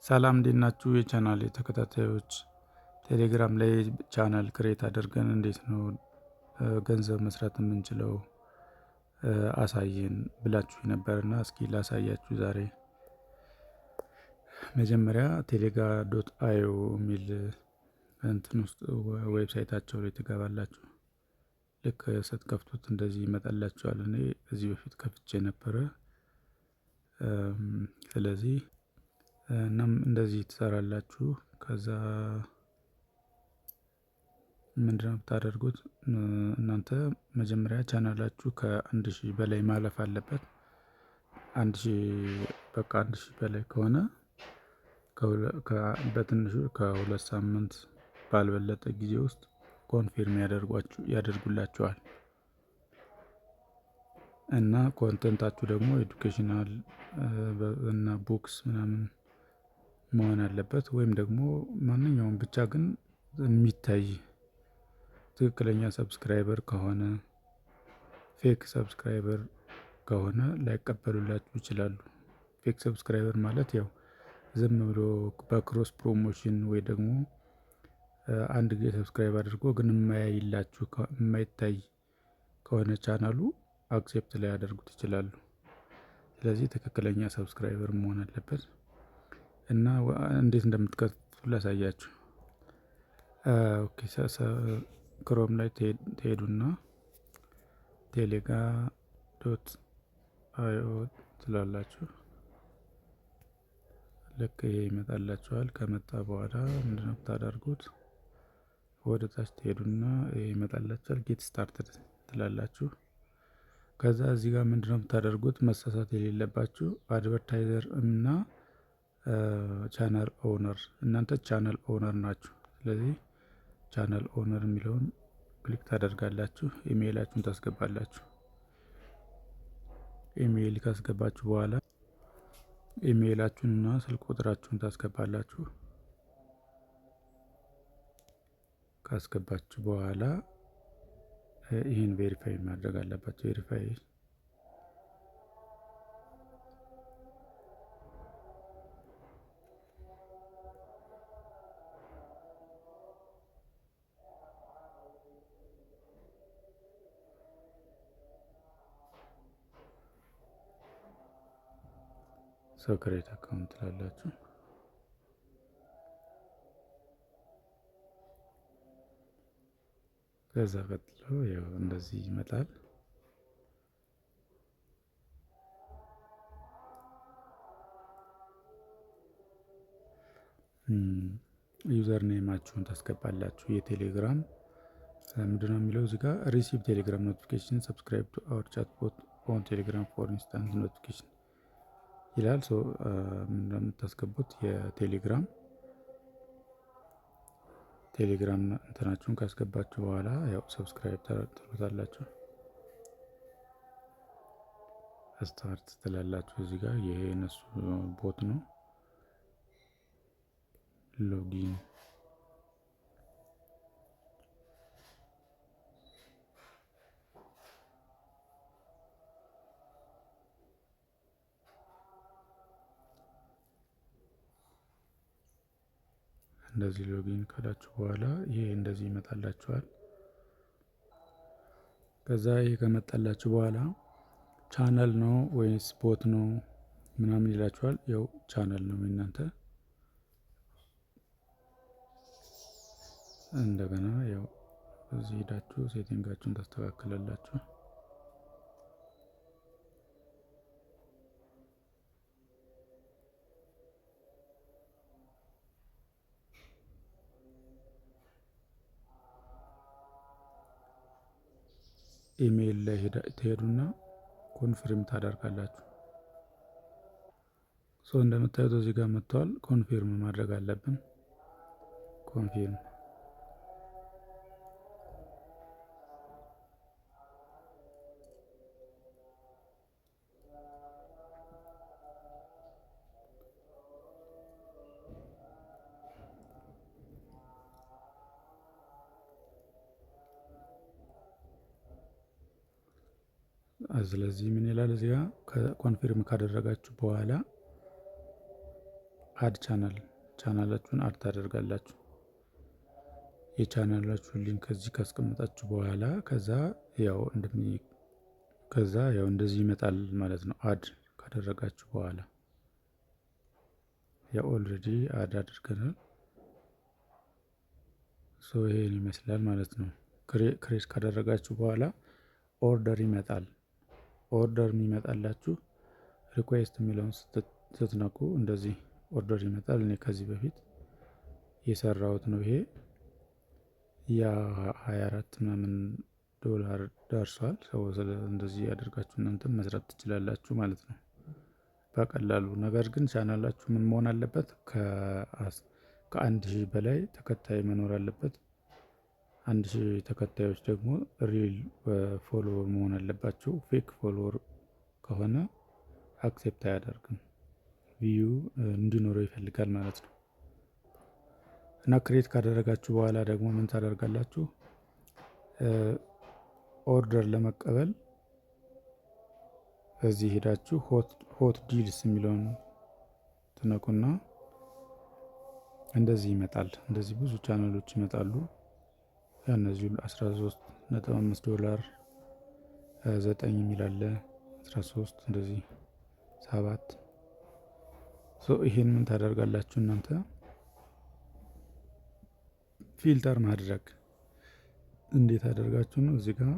ሰላም እንዴት ናችሁ? የቻናል ተከታታዮች፣ ቴሌግራም ላይ channel create አድርገን እንዴት ነው ገንዘብ መስራት የምንችለው አሳየን ብላችሁ ነበርና እስኪ ላሳያችሁ ዛሬ። መጀመሪያ telega.io የሚል እንትን ውስጥ website ኣቸው ላይ ትገባላችሁ። ልክ ስትከፍቱት እንደዚህ ይመጣላችኋል። እኔ እዚህ በፊት ከፍቼ ነበረ። ስለዚህ እናም እንደዚህ ትሰራላችሁ። ከዛ ምንድነው የምታደርጉት? እናንተ መጀመሪያ ቻናላችሁ ከ1,000 በላይ ማለፍ አለበት። 1,000፣ በቃ 1,000 በላይ ከሆነ በትንሹ ከ2 ሳምንት ባልበለጠ ጊዜ ውስጥ confirm ያደርጉላችኋል። እና content ኣችሁ ደግሞ educational እና books ምናምን መሆን አለበት። ወይም ደግሞ ማንኛውም ብቻ ግን የሚታይ ትክክለኛ subscriber ከሆነ፣ fake subscriber ከሆነ ላይቀበሉላችሁ ይችላሉ። Fake subscriber ማለት ያው ዝም ብሎ በ cross promotion ወይ ደግሞ አንድ ጊዜ subscribe አድርጎ ግን የማያይላችሁ፣ የማይታይ ከሆነ ቻናሉ accept ላያደርጉት ይችላሉ። ስለዚህ ትክክለኛ subscriber መሆን አለበት። እና እንዴት እንደምትከፍቱ ላሳያችሁ። Okay፣ Chrome ላይ ትሄዱና telega.io ትላላችሁ። ልክ ይሄ ይመጣላችኋል። ከመጣ በኋላ ምንድነው የምታደርጉት? ወደ ታች ትሄዱና ይሄ ይመጣላችኋል። Get started ትላላችሁ። ከዛ እዚህ ጋር ምንድነው የምታደርጉት? መሳሳት የሌለባችሁ advertiser እና channel owner፣ እናንተ channel owner ናችሁ። ስለዚህ channel owner የሚለውን click ታደርጋላችሁ። ኢሜይላችሁን ታስገባላችሁ። ኢሜይል ካስገባችሁ በኋላ ኢሜይላችሁንና ስልክ ቁጥራችሁን ታስገባላችሁ። ካስገባችሁ በኋላ ይህን verify ማድረግ አለባችሁ። Verify so create account ትላላችሁ። ከዛ ቀጥሎ ያው እንደዚህ ይመጣል። Username ኣችሁን ታስገባላችሁ። የቴሌግራም ምንድነው የሚለው እዚህ ጋር? "Receive Telegram notification: subscribe to our chatbot on Telegram for instant notification" ይላል። So ምንድነው የምታስገቡት? የቴሌግራም ቴሌግራም እንትናችሁን ካስገባችሁ በኋላ ያው subscribe ትሉታላችሁ። Start ትላላችሁ። እዚህ ጋር ይሄ የነሱ bot ነው። Login እንደዚህ login ካላችሁ በኋላ ይሄ እንደዚህ ይመጣላችኋል። ከዛ ይሄ ከመጣላችሁ በኋላ ቻናል ነው ወይስ bot ነው ምናምን ይላችኋል። ያው ቻናል ነው የእናንተ። እንደገና ያው እዚህ ሄዳችሁ setting ኣችሁን ታስተካክላላችሁ። ኢሜይል ላይ ትሄዱና confirm ታደርጋላችሁ። So እንደምታዩት እዚህ ጋር መጥተዋል። Confirm ማድረግ አለብን። Confirm ስለዚህ ምን ይላል እዚህ ጋር? Confirm ካደረጋችሁ በኋላ Add channel፣ ቻናላችሁን add ታደርጋላችሁ። የቻናላችሁን link ከዚህ ካስቀመጣችሁ በኋላ ከዛ ያው እንደዚህ ይመጣል ማለት ነው። Add ካደረጋችሁ በኋላ ያው already add አድርገናል። So ይሄን ይመስላል ማለት ነው። Create ካደረጋችሁ በኋላ order ይመጣል። Order የሚመጣላችሁ request የሚለውን ስትነኩ እንደዚህ order ይመጣል። እኔ ከዚህ በፊት የሰራሁት ነው ይሄ፣ ያ 24 ምናምን ዶላር ደርሷል። So እንደዚህ ያደርጋችሁ እናንተም መስራት ትችላላችሁ ማለት ነው በቀላሉ። ነገር ግን ቻናላችሁ ምን መሆን አለበት? ከ1,000 በላይ ተከታይ መኖር አለበት። 1,000 ተከታዮች ደግሞ real follower መሆን አለባቸው። Fake follower ከሆነ accept አያደርግም። View እንዲኖረው ይፈልጋል ማለት ነው። እና create ካደረጋችሁ በኋላ ደግሞ ምን ታደርጋላችሁ? Order ለመቀበል እዚህ ሄዳችሁ hot deals የሚለውን ትነኩና እንደዚህ ይመጣል። እንደዚህ ብዙ ቻናሎች ይመጣሉ። እነዚህ ሁሉ 13.5 ዶላር፣ 9 የሚል አለ፣ 13፣ እንደዚህ 7። So ይሄን ምን ታደርጋላችሁ እናንተ? Filter ማድረግ እንዴት አደርጋችሁ ነው? እዚህ ጋር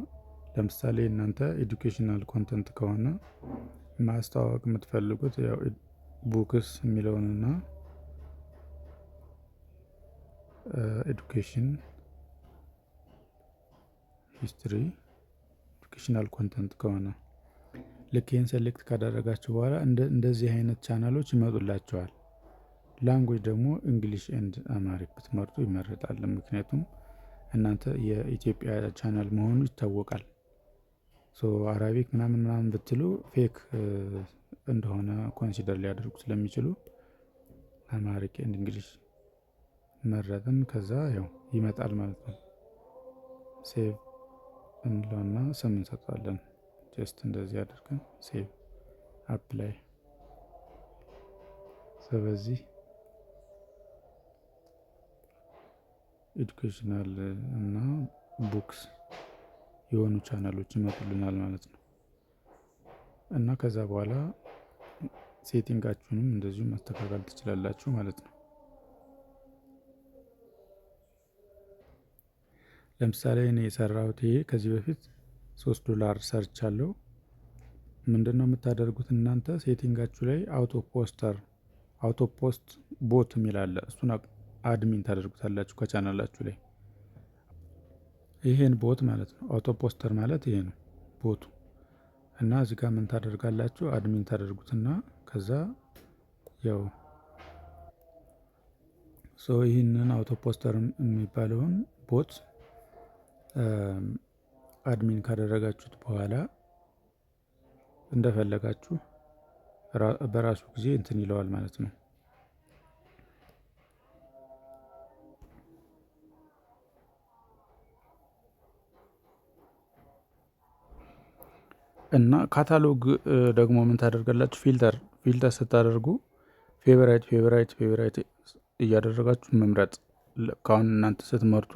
ለምሳሌ እናንተ educational content ከሆነ ማስተዋወቅ የምትፈልጉት ያው books የሚለውንና education፣ history፣ educational content ከሆነ ልክ ይህን select ካደረጋችሁ በኋላ እንደዚህ አይነት ቻናሎች ይመጡላችኋል። Language ደግሞ English and Amharic ብትመርጡ ይመረጣል። ምክንያቱም እናንተ የኢትዮጵያ ቻናል መሆኑ ይታወቃል። So Arabic ምናምን ምናምን ብትሉ fake እንደሆነ consider ሊያደርጉ ስለሚችሉ Amharic and English መረጥን። ከዛ ያው ይመጣል ማለት ነው። Save እንለውና ስም እንሰጠዋለን። Just እንደዚህ አድርገን save፣ apply። ስለዚህ educational እና books የሆኑ ቻናሎች ይመጡልናል ማለት ነው። እና ከዛ በኋላ setting ኣችሁንም እንደዚሁ ማስተካከል ትችላላችሁ ማለት ነው። ለምሳሌ እኔ የሰራሁት ይሄ ከዚህ በፊት 3 ዶላር ሰርቻለሁ። ምንድነው የምታደርጉት እናንተ? Setting ኣችሁ ላይ auto poster፣ auto post bot የሚል አለ። እሱን admin ታደርጉታላችሁ ከቻናላችሁ ላይ፣ ይሄን bot ማለት ነው። Auto poster ማለት ይሄ ነው bot ኡ። እና እዚህ ጋር ምን ታደርጋላችሁ? Admin ታደርጉትና ከዛ ያው so ይህንን auto poster የሚባለውን bot admin ካደረጋችሁት በኋላ እንደፈለጋችሁ በራሱ ጊዜ እንትን ይለዋል ማለት ነው። እና ካታሎግ ደግሞ ምን ታደርጋላችሁ? Filter ስታደርጉ favorite፣ favorite፣ favorite እያደረጋችሁ መምረጥ። ከአሁን እናንተ ስትመርጡ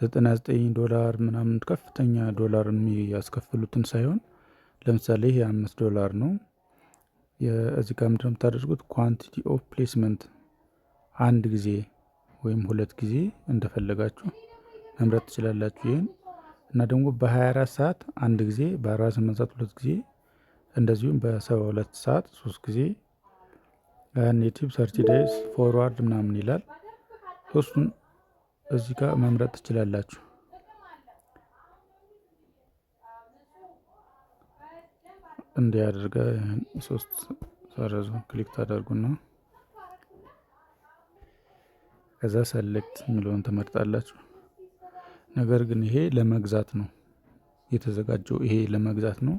99 ዶላር ምናምን ከፍተኛ ዶላር የሚያስከፍሉትን ሳይሆን ለምሳሌ ይሄ 5 ዶላር ነው። እዚህ ጋር ምንድነው የምታደርጉት? Quantity of placement አንድ ጊዜ ወይም ሁለት ጊዜ እንደፈለጋችሁ መምረጥ ትችላላችሁ። ይህን እና ደግሞ በ24 ሰዓት አንድ ጊዜ፣ በ48 ሰዓት ሁለት ጊዜ፣ እንደዚሁም በ72 ሰዓት ሶስት ጊዜ፣ native 30 days forward ምናምን ይላል። ሶስቱን እዚህ ጋር መምረጥ ትችላላችሁ። እንዲህ አድርገ ሶስት ሰረዙ click ታደርጉና ከዛ select የሚለውን ትመርጣላችሁ። ነገር ግን ይሄ ለመግዛት ነው የተዘጋጀው። ይሄ ለመግዛት ነው።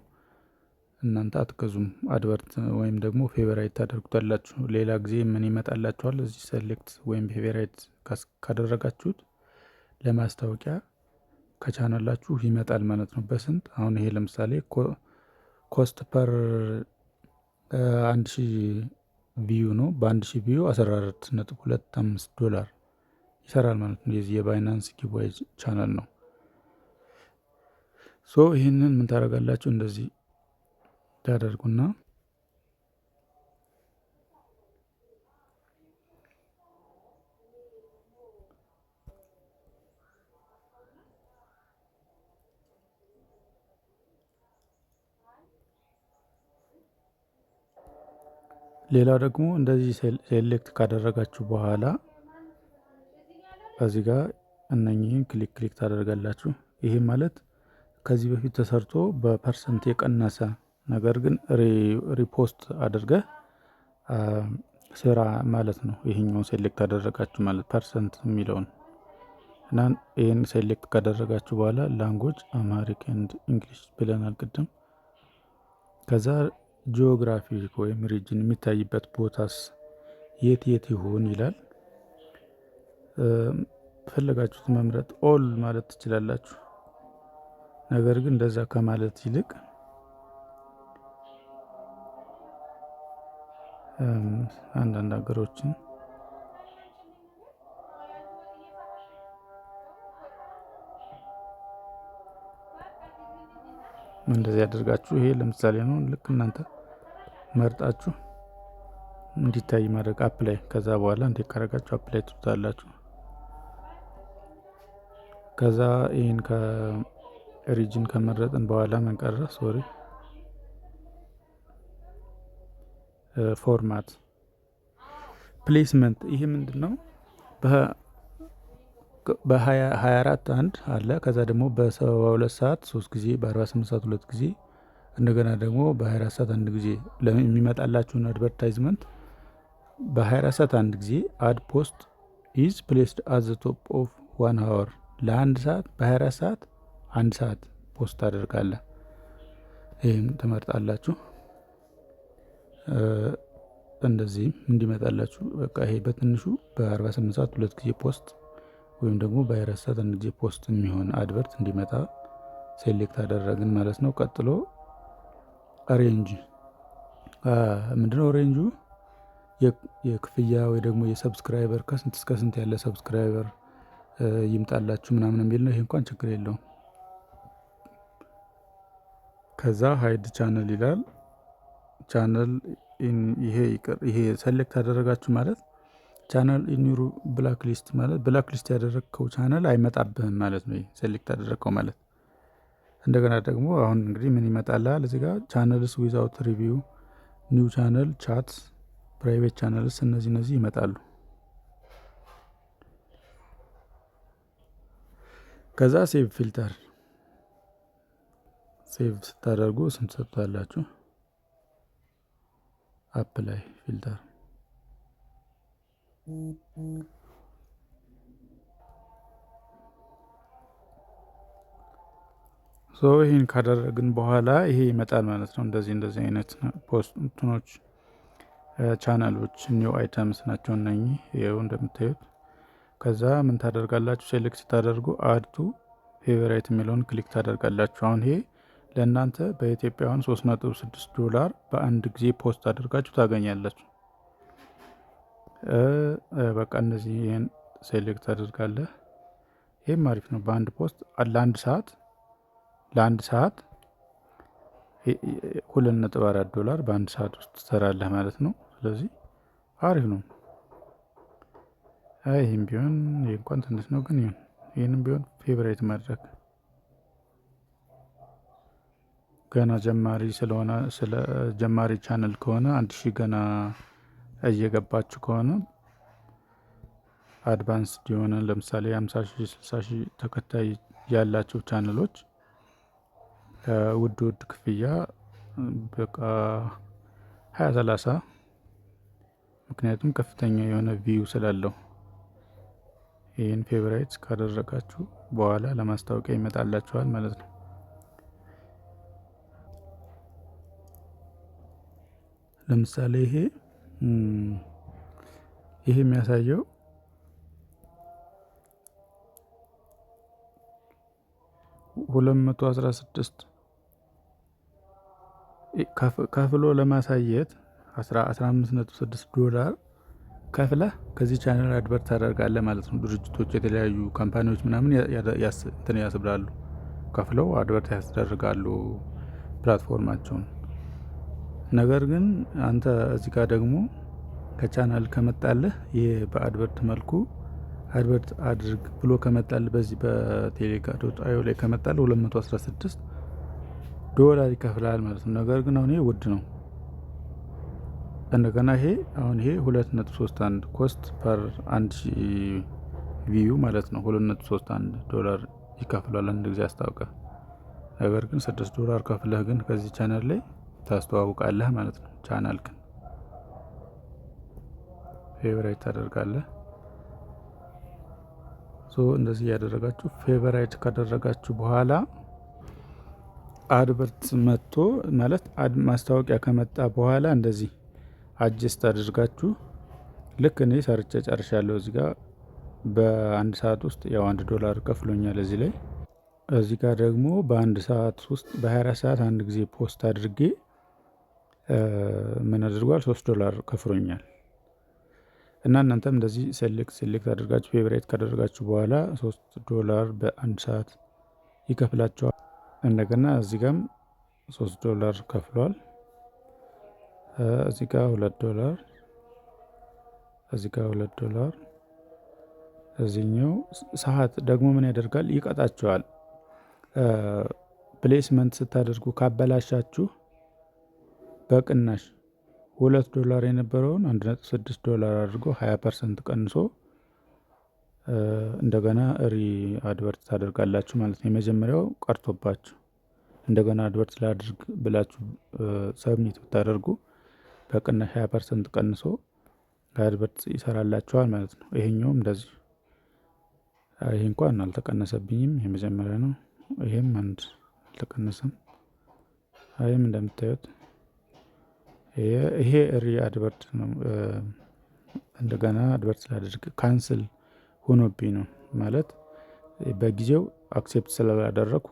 እናንተ አትገዙም። Advert ወይም ደግሞ favorite ታደርጉታላችሁ። ሌላ ጊዜ ምን ይመጣላችኋል? እዚህ select ወይም favorite ካደረጋችሁት ለማስታወቂያ ከቻናላችሁ ይመጣል ማለት ነው። በስንት አሁን ይሄ ለምሳሌ cost per 1,000 view ነው። በ1000 view 14.25 ዶላር ይሰራል ማለት ነው። የዚህ የ Binance giveaway channel ነው። So ይህንን ምን ታደርጋላችሁ? እንደዚህ ታደርጉና ሌላው ደግሞ እንደዚህ select ካደረጋችሁ በኋላ እዚህ ጋር እነኚህን click click ታደርጋላችሁ። ይሄ ማለት ከዚህ በፊት ተሰርቶ በ percent የቀነሰ ነገር ግን repost አድርገህ ስራ ማለት ነው። ይሄኛውን select አደረጋችሁ ማለት percent የሚለውን እና ይህን select ካደረጋችሁ በኋላ language Amharic and English ብለናል ቅድም። ከዛ geographic ወይም region የሚታይበት ቦታስ የት የት ይሁን ይላል። ፈለጋችሁት መምረጥ all ማለት ትችላላችሁ። ነገር ግን እንደዛ ከማለት ይልቅ አንዳንድ ሀገሮችን እንደዚህ ያደርጋችሁ። ይሄ ለምሳሌ ነው። ልክ እናንተ መርጣችሁ እንዲታይ ማድረግ apply። ከዛ በኋላ እንዴት ካረጋችሁ apply ትሉታላችሁ። ከዛ ይህን ከ region ከመረጥን በኋላ ምን ቀረ? Sorry, format placement። ይሄ ምንድን ነው? በ24 አንድ አለ። ከዛ ደግሞ በ72 ሰዓት ሶስት ጊዜ፣ በ48 ሰዓት ሁለት ጊዜ፣ እንደገና ደግሞ በ24 ሰዓት አንድ ጊዜ የሚመጣላችሁን advertisement በ24 ሰዓት አንድ ጊዜ ad post is placed at the top of one hour፣ ለአንድ ሰዓት በ24 ሰዓት አንድ ሰዓት post ታደርጋለህ። ይህም ትመርጣላችሁ። እንደዚህም እንዲመጣላችሁ በቃ ይሄ በትንሹ በ48 ሰዓት ሁለት ጊዜ post ወይም ደግሞ በ24 ሰዓት አንድ ጊዜ post የሚሆን advert እንዲመጣ select አደረግን ማለት ነው። ቀጥሎ range ምንድነው? Range ኡ የክፍያ ወይ ደግሞ የ subscriber ከስንት እስከ ስንት ያለ subscriber ይምጣላችሁ ምናምን የሚል ነው። ይሄ እንኳን ችግር የለውም። ከዛ hide channel ይላል። ቻነል ይሄ ይቅር፣ ይሄ select አደረጋችሁ ማለት channel in your blacklist ማለት blacklist ያደረግከው ቻነል አይመጣብህም ማለት ነው። Select ያደረግከው ማለት። እንደገና ደግሞ አሁን እንግዲህ ምን ይመጣልሃል እዚህ ጋር? Channels without review፣ new channel፣ chat፣ private channels እነዚህ ይመጣሉ። ከዛ save filter፣ save ስታደርጉ ስንት ሰጥታላችሁ? Apply filter። So ይህን ካደረግን በኋላ ይሄ ይመጣል ማለት ነው። እንደዚህ እንደዚህ አይነት post እንትኖች channel ኦች new items ናቸው እነኚህ ይኸው እንደምታዩት። ከዛ ምን ታደርጋላችሁ? Select ስታደርጉ add to favorite የሚለውን click ታደርጋላችሁ። አሁን ይሄ ለእናንተ በኢትዮጵያ አሁን 3.6 ዶላር በአንድ ጊዜ post አድርጋችሁ ታገኛላችሁ። በቃ እነዚህ ይህን select ታደርጋለህ። ይህም አሪፍ ነው። በአንድ post ለአንድ ሰዓት 2.4 ዶላር በአንድ ሰዓት ውስጥ ትሰራለህ ማለት ነው። ስለዚህ አሪፍ ነው። አይ ይህም ቢሆን ይህ እንኳን ትንሽ ነው፣ ግን ይሁን ይህንም ቢሆን favorite ማድረግ ገና ጀማሪ ስለሆነ፣ ስለ ጀማሪ ቻነል ከሆነ፣ 1000 ገና እየገባችሁ ከሆነ፣ advanced የሆነ ለምሳሌ 50 ሺህ 60 ሺህ ተከታይ ያላቸው ቻነሎች ውድ ውድ ክፍያ በቃ 20 30፣ ምክንያቱም ከፍተኛ የሆነ view ስላለው። ይህን favorite ካደረጋችሁ በኋላ ለማስታወቂያ ይመጣላችኋል ማለት ነው። ለምሳሌ ይሄ የሚያሳየው 216 ከፍሎ ለማሳየት 15.6 ዶላር ከፍለህ ከዚህ channel advert ታደርጋለህ ማለት ነው። ድርጅቶች፣ የተለያዩ company ዎች ምናምን እንትን ያስብላሉ፣ ከፍለው advert ያስደርጋሉ platform ኣቸውን። ነገር ግን አንተ እዚህ ጋር ደግሞ ከቻናል ከመጣልህ፣ ይሄ በ advert መልኩ advert አድርግ ብሎ ከመጣልህ፣ በዚህ በ Telegram.io ላይ ከመጣልህ 216 ዶላር ይከፍላል ማለት ነው። ነገር ግን አሁን ይሄ ውድ ነው። እንደገና ይሄ አሁን ይሄ 2.31 cost per 1000 view ማለት ነው። 2.31 ዶላር ይከፍላል አንድ ጊዜ አስታውቀ። ነገር ግን 6 ዶላር ከፍለህ ግን ከዚህ ቻናል ላይ ታስተዋውቃለህ ማለት ነው። ቻናል ግን favorite ታደርጋለህ። So እንደዚህ እያደረጋችሁ favorite ካደረጋችሁ በኋላ advert መጥቶ፣ ማለት ማስታወቂያ ከመጣ በኋላ እንደዚህ adjust አድርጋችሁ፣ ልክ እኔ ሰርቼ ጨርሻለሁ። እዚህ ጋር በአንድ ሰዓት ውስጥ ያው 1 ዶላር ከፍሎኛል እዚህ ላይ። እዚህ ጋር ደግሞ በአንድ ሰዓት ውስጥ፣ በ24 ሰዓት አንድ ጊዜ post አድርጌ ምን አድርጓል? 3 ዶላር ከፍሎኛል። እና እናንተም እንደዚህ select select አድርጋችሁ favorite ካደረጋችሁ በኋላ 3 ዶላር በአንድ ሰዓት ይከፍላችኋል። እንደገና እዚህ ጋም 3 ዶላር ከፍሏል። እዚህ ጋር 2 ዶላር፣ እዚህ ጋር 2 ዶላር። እዚህኛው ሰዓት ደግሞ ምን ያደርጋል? ይቀጣችኋል። Placement ስታደርጉ ካበላሻችሁ በቅናሽ 2 ዶላር የነበረውን 1.6 ዶላር አድርጎ 20% ቀንሶ እንደገና re advert ታደርጋላችሁ ማለት ነው። የመጀመሪያው ቀርቶባችሁ እንደገና advert ላድርግ ብላችሁ submit ብታደርጉ በቅናሽ 20% ቀንሶ advert ይሰራላችኋል ማለት ነው። ይሄኛውም እንደዚህ፣ ይሄ እንኳን አልተቀነሰብኝም፣ የመጀመሪያ ነው። ይሄም አንድ አልተቀነሰም። ይህም እንደምታዩት ይሄ re advert ነው። እንደገና advert ስላደርግ cancel ሆኖብኝ ነው፣ ማለት በጊዜው accept ስላላደረኩ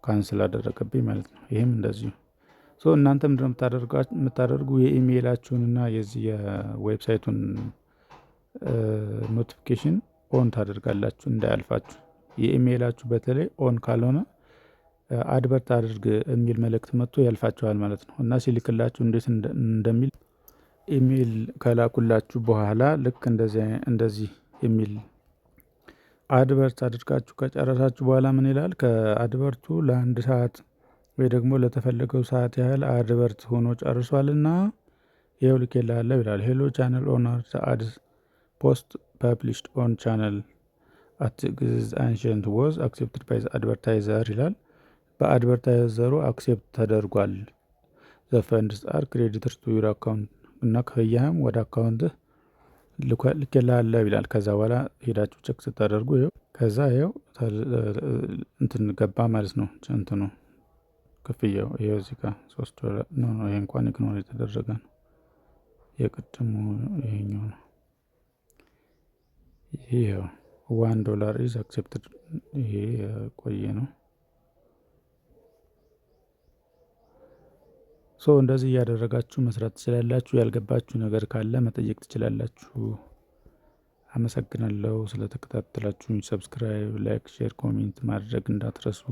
cancel አደረገብኝ ማለት ነው። ይሄም እንደዚሁ። So እናንተ ምንድነው የምታደርጉ? የኢሜይላችሁን እና የዚህ የ website ኡን notification on ታደርጋላችሁ እንዳያልፋችሁ። የኢሜይላችሁ በተለይ on ካልሆነ advert አድርግ የሚል መልእክት መጥቶ ያልፋችኋል ማለት ነው። እና ሲልክላችሁ እንዴት እንደሚል፣ ኢሜይል ከላኩላችሁ በኋላ ልክ እንደዚህ እንደዚህ የሚል፣ advert አድርጋችሁ ከጨረሳችሁ በኋላ ምን ይላል? ከ advert ኡ ለአንድ ሰዓት ወይ ደግሞ ለተፈለገው ሰዓት ያህል advert ሆኖ ጨርሷልና ይኸው ልኬልሃለሁ ይላል። "Hello channel owner, ads post published on channel @geezancient was accepted by advertiser" ይላል። በ advertiser ኡ accept ተደርጓል። "The funds are credited to your account" እና ክፍያህም ወደ account ህ ልኬልሃለሁ ይላል። ከዛ በኋላ ሄዳችሁ check ስታደርጉ ይኸው፣ ከዛ ይኸው እንትን ገባ ማለት ነው። እንትኑ ክፍያው ይኸው እዚህ ጋር 3 ዶላር። No, no፣ ይሄ እንኳን ignore የተደረገ ነው። የቅድሙ ይሄኛው ነው። ይኸው $1 is accepted፣ ይሄ የቆየ ነው። So እንደዚህ እያደረጋችሁ መስራት ትችላላችሁ። ያልገባችሁ ነገር ካለ መጠየቅ ትችላላችሁ። አመሰግናለሁ ስለተከታተላችሁኝ። Subscribe፣ like፣ share፣ comment ማድረግ እንዳትረሱ።